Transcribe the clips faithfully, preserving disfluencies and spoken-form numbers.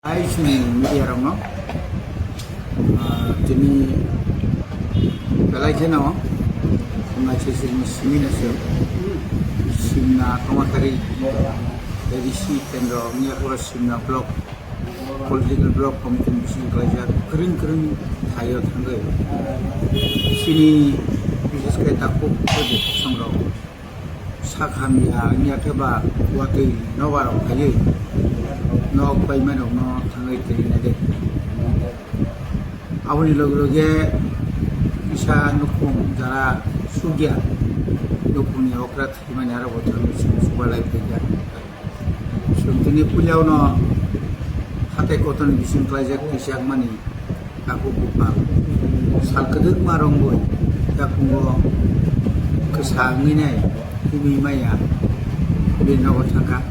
Hai chini media rokno, ah, tini belai kheno wngnaisingni simi naising Simna Tomatari A D C kendro wngya khe Simna block political block committee ni bising khlaijak kwrwng kwrwng thaio thangwi chini bises khe takhuk kosong rok. Sak hamya wngya khe ba watwi nobar rok phaiwi nok paimani rokno thangwi twi nai de. Aboni loge loge kisa nukhung jara sugya nukhungni okra thwimani aro bo thangwi chwng chubalai phaikha. Chwng tini puilao no hatai kotorni bising klaijak kisa wngmani. Takhuk buphang sal kwdwkma rwngwi yakungo kwsa wngwi nai himwi maya bini nogo thangkha.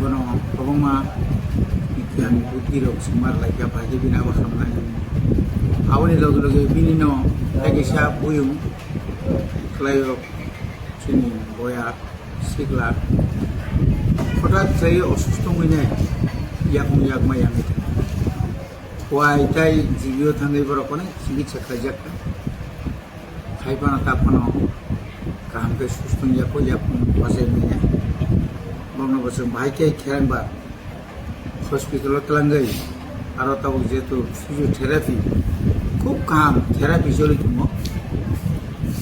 Bono kwbangma giyan buddhi rok swngmar laikha, bai khe bini abo hamnai. Aboni loge loge bini no kaisa buyung khlaio chini boya sikla hothat khlaiwi osusto wngwi nai yakung yakma yangwi thangkha. Wai tai G B o thangwi borok kono chikitsa khlaijak kha. Hai phano ta phano kaham khe susto wngya kho, yakung bachai manya. Bono bo chwng bahai khe kherang ba hospital o twlangwi aro tabuk jehetu physiotherapy khub kaham therapy choli tongo.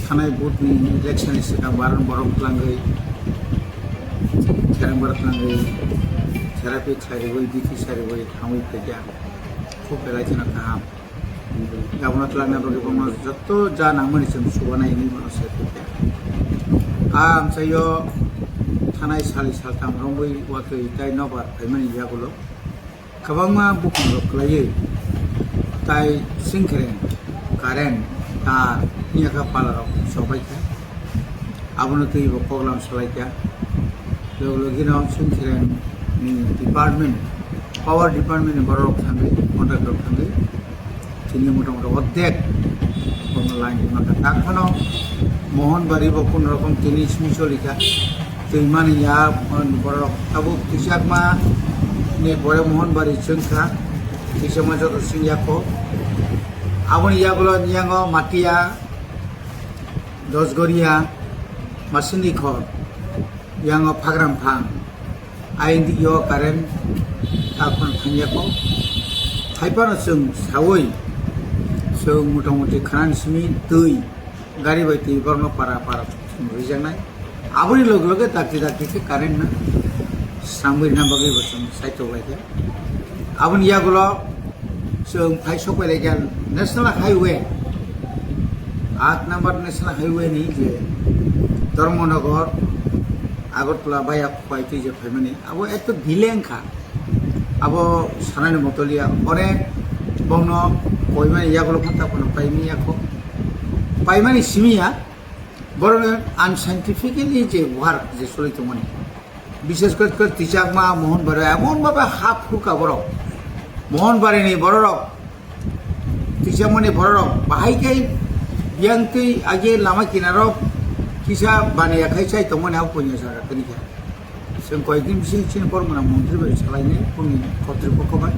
Thanai vote ni election ni swkang baron borok twlangwi kherang bar twlangwi therapy khlai rwui bithi sai rwui hamwi phaikha. Khub belai kheno kaham. Abono twlangna bagwi bono joto ja nangmani chwng chubanai hinwi bono sai phaikha. A amchaio thanai sali saltham romwi watwi tai nobar phaimani yagulo kwbangma bukhungrok kwlaiwi tai singkhereng, current, tar, wngya kha palarok chobaikha. Abono twibo koklam salaikha. Logi logi no singkhereng ni department, power department ni borok rok thangwi, contractor rok thangwi, tini mota mota ordek bono line rwma kha. Tak phano Mohanbari bo kun rokom tini simi choli kha. Twi mani ya borok tabuk twichakma ni pore Mohanbari chwng kha. Twichakma joto sing ya kho. Aboni yagulo niyango Matia, Dosgoria, Masinikhor, yango Phagram Phang, ayang di yo current takhon thangya kho. Hai phano chwng sawi, chwng mota moti khanani simi twi, gari bai twi borokno para para chwng rijaknai. Aboni loge loge dakti dakti khe current no swrangwi rwna bagwi bo chwng saitok lai kha. Aboni yagulo chwng phai sok pai lai kha National Highway, aat number National Highway ni je Dharmanagar Agartala baya pai twi je phaimani, abo ekto delay wngkha. Abo sanani motoliya, onek bongno koimani yagulo phano ta phano paimani yakho. Paimani simi ya, borokni unscientifically je work je choli tongmani. Bishes kore kore twichakma Mohanbari emon bhabe ha phurkha borok. Mohanbari ni bororok, twichakmani bororok bahai khe biyang twi age lama kinaro kisa baniya khai chai tongmani abo punya saka kwrwi kha. Chwng koyekdin bising chini borok mwnang montri bai salainai boni kotripokho bai.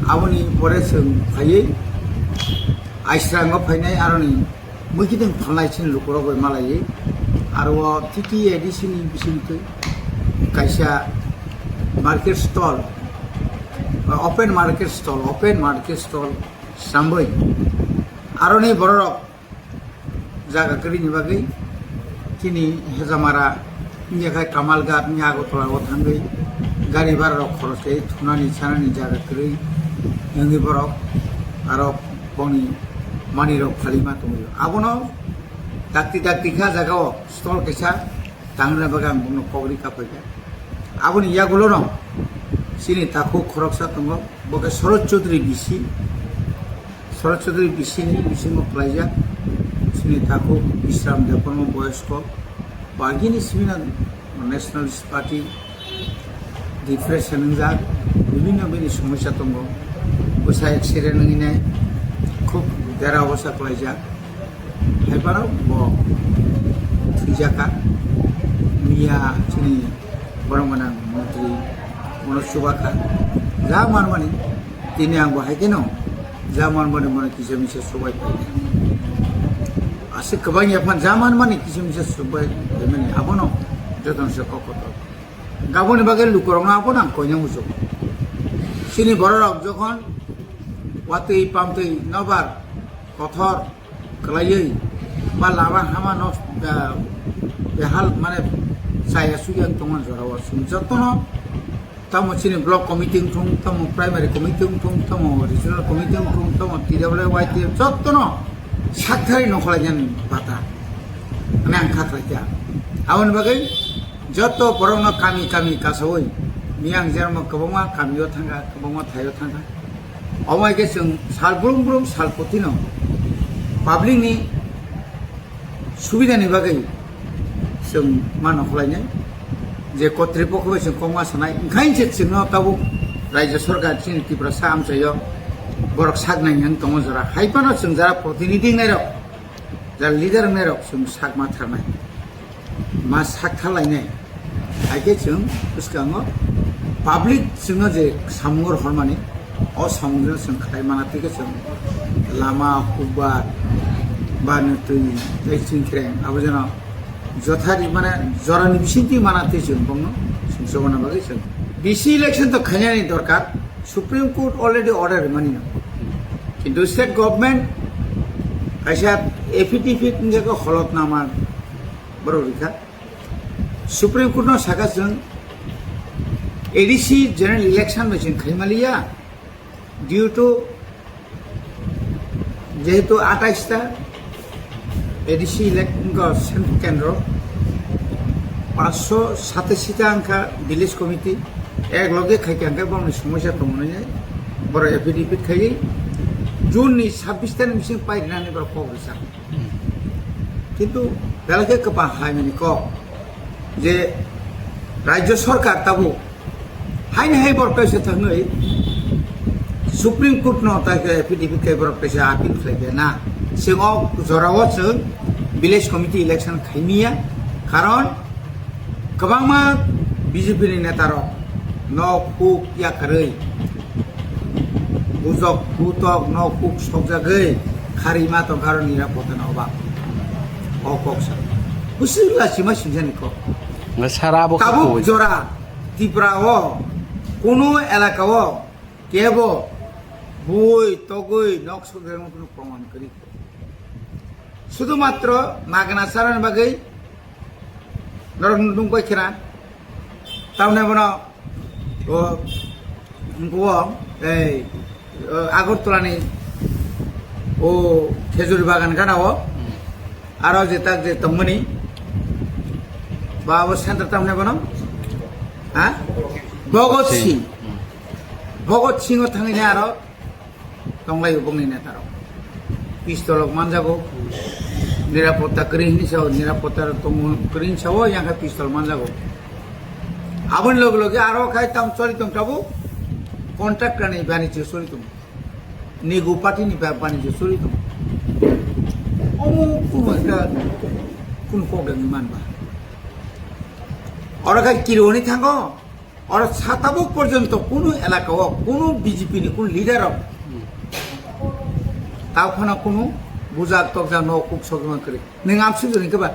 Aboni pore chwng phaiwi Aisrango phainai aroni mwkhitwng phalnai chini lukurok bai malaiwi. Aro o T T A D C ni bisingtwi kaisa market stall, open market stall, open market stall sambwi aroni bororok jaga kwrwini bagwi chini Hejamara wngya khai Kamalghat wngya Agartala o thangwi gari bara rok khoros khe thunani chanani jaga kwrwi wngwi borok aro bongni manwi rok phalima tongwi abono dakti dakti kha jaga o stall kaisa tangna bagwi ang bongno kok ri kaphai kha. Aboni yagulo no chini takhuk khoroksa tongo, bo khe Sorot Chaudhary B C. Sorot Chaudhary B C ni bisingo kwlaijak chini takhuk Bisram Debbarma boyosko. Bagini simi no Nationalist Party depression wngjak, bibhinno bini somosya tongo. Bwsa accident wngwi nai khub dera obosta kwlaijak. Hai phano bo thwijak kha. Miya chini borok gwnang montri Bono chubakha. Ja manmani, tini ang bo hai kheno ja manmani bono kisa misa chubai paikha. Aswk kwbang yaphang ja manmani kisa misa chubai paimani abono jotono se kok kotor. Gaboni bagwi lukurokno abono ang koina muchungo. Chini bororok jokhon watwi pamtwi nobar kothor kwlaiwi ba lama hama no, ah, behal mane chaya suya wng tongmani jorao chwng jotono tamo chini block committee wngthung, tamo primary committee wngthung, tamo regional committee wngthung, tamo T W Y T F jotono saktharwi nongkhorlainani bata hwnwi ang kha khlaikha. Aboni bagwi joto borokno kami kami kasawi miyang jerokno kwbangma kamio thangkha, kwbangma thaio thangkha. Omo hai khe chwng sal brum brum sal putino public ni subida ni bagwi chwng ma nongkhorlainai je kotri pokho bai chwng kokma sanai, wngkhain se chwngno tabuk Rajya Sarkar chini Tiprasa amchaio borok sak nai wng tongo jora. Hai phano chwng jara protinidhi wngnai rok, jara leader wngnai rok chwng sak ma tharnai. Ma sak thar lainai. Hai khe chwng bwskango public chwngno je samung rohormani, o samungno chwng khlai mana tei khe chwng lama, hukbar, ba nwtwi tei chwngkhreng abo jeno jothari mane jorani bisingtwi mana tei chwng bongno chwng chobana bagwi chwng. B C election to khainani dorkar, Supreme Court already order rimani no. Kintu state government kaisa affidavit wngkha khe holotnama borok rikha. Supreme Court no saka chwng A D C general election bai chwng khaimaliya due to jehetu atais ta A D C elect-, wngkha central kendro, paanch sho satashi ta wngkha village committee, ek loge khaikha hwnkhe borokni somosya tongmani borok affidavit khaiwi June ni sabbish ta ni bising pairwnani borok kok rijak. Kintu belai khe kwbang hai mani kok je Rajya Sarkar tabuk haini hai borok kaisa thangwi Supreme Court no tai khe affidavit khai borok kaisa appeal khlai khe na. Chwng o jorao chwng village committee election khaimiya, karon kwbangma B J P ni neta rok nok huk yakarwi bujok butok nok huk sokjagwi kharwi ma tongkha aro nirapota no obak. O kok sa bwswk lachima singjani kok. Nga sara abo kha tabuk koi. Jora Tripura o kunu elaka o kebo bui togwi nok sokjagwi kunu proman kwrwi. Sudu matro magna sarani bagwi norok nungbai khena. Tamne bono o, o, ei, o, Agartala ni o khejur bagan gana o, aro je tak je tongmani, ba o center tamne bono, ha? Bhagat Singh. Bhagat Singh o thangwi ne aro tonglai bongni neta rok. Pistol rok manjago. Nirapotta kwrwi hinwi sao, nirapotta rok tongo kwrwi hinwi sao, yang khe pistol manjago. Aboni loge loge aro khai tam choli tong tabuk contractor ni banijyo choli tong. Nigu party ni ba-, banijyo choli tong. Omo kuno ekta kuno kok dani manba. Oro khai kironi thango. Oro sa tabuk porjonto kunu elaka o kunu B J P ni kunu leader rok tao phano kunu bujak tokjak no kuk sokjak kwrwi. Nwng amsuk jani khe ba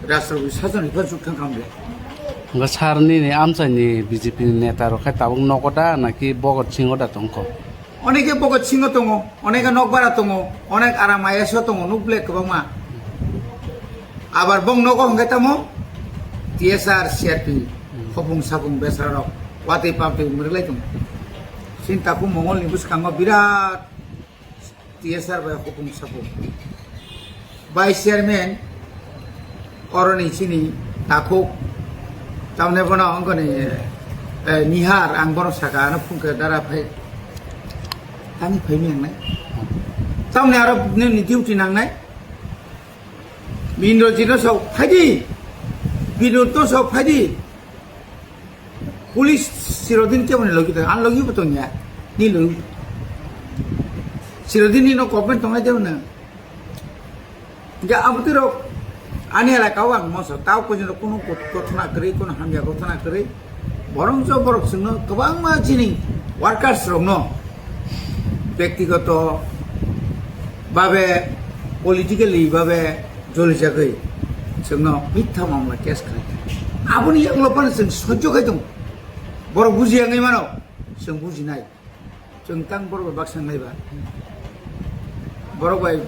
rastro bi sajon ni phano chuk thang khamle. Nga sar nini amchai ni B J P ni neta rok khe tabuk nogo da naki Bhagat Singh o da tongkho? Oneke Bhagat Singh o tongo, oneke Nokbara tongo, onek aram I A S o tongo, nuk ble kwbangma. Abar bong nogo hwnkhe tamo T S R, C R P, khopung sapung besra rok, watwi pamtwi mwrwklai tongo. Chini takhuk Mongol ni bwskango birat T S R bai khopung sapung. Vice chairman oroni chini takhuk tamne bono wngkoni, eh, Nihar ang bono saka ano phungkhe dara phai. Tani phai mi nangnai. Tamne aro nini duty nangnai. Indrajit no sao phaidi. Binod no sao phaidi. Police chirodin kebo ni logi tong, ang logi bo tong ya. Ni logi. Chirodin ni no government tongnai de na. Hingke abotwi rok ani elaka o ang moso tao koi jeno kunu got-, gothona kwrwi, kunu hamya gothona kwrwi. Borok jo borok chwngno kwbangma chini workers rokno bektigoto babe, politically babe jolijagwi chwngno mitha mamla case khlai. Aboni yaklo phano chwng sojjo khai tongo. Borok bujiya wngwi mano, chwng bujinai. Chwng tang borok bai baksa naiba. Borok bai,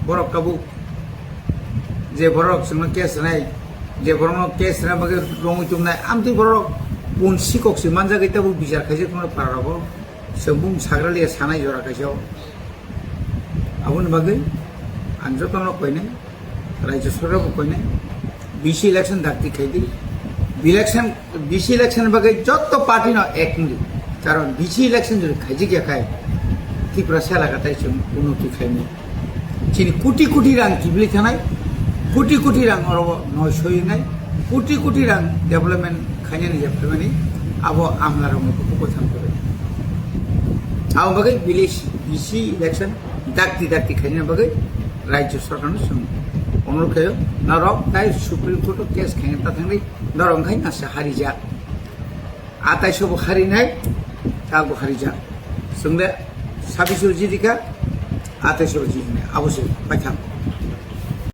borok tabuk je borok chwngno case rwnai, je borokno case rwna bagwi romwi tubunai, amtwi borok pun sikok se manjagwi tabuk bichar khaijak tongmani para rogo. Chwng bung sagra liya sanai jora kaisa o. Aboni bagwi ang jotono koinai, Rajya Sarkar bo koinai, B C election dakti khaidi. Election, B C election bagwi jotto party no ek wngdi. Karon B C election jodi khaijak ya khai, Tripura sela katai chwng unnoti khaimani. Chini koti koti rang kibili thanai, koti koti rang oro noi soinai, koti koti rang development khainani je phaimani, abo amla rok no koko tham kore. Abo bagwi village B C election dakti dakti khaina bagwi Rajya Sarkar no chwng onurod khaio, norok tai Supreme Court o case khaina ta thangdi, norok khai nasa harijak. Atai sobo harinai, ta bo harijak. Chwng le sabiso jidika, atai sobo jidinai, abo se paithak.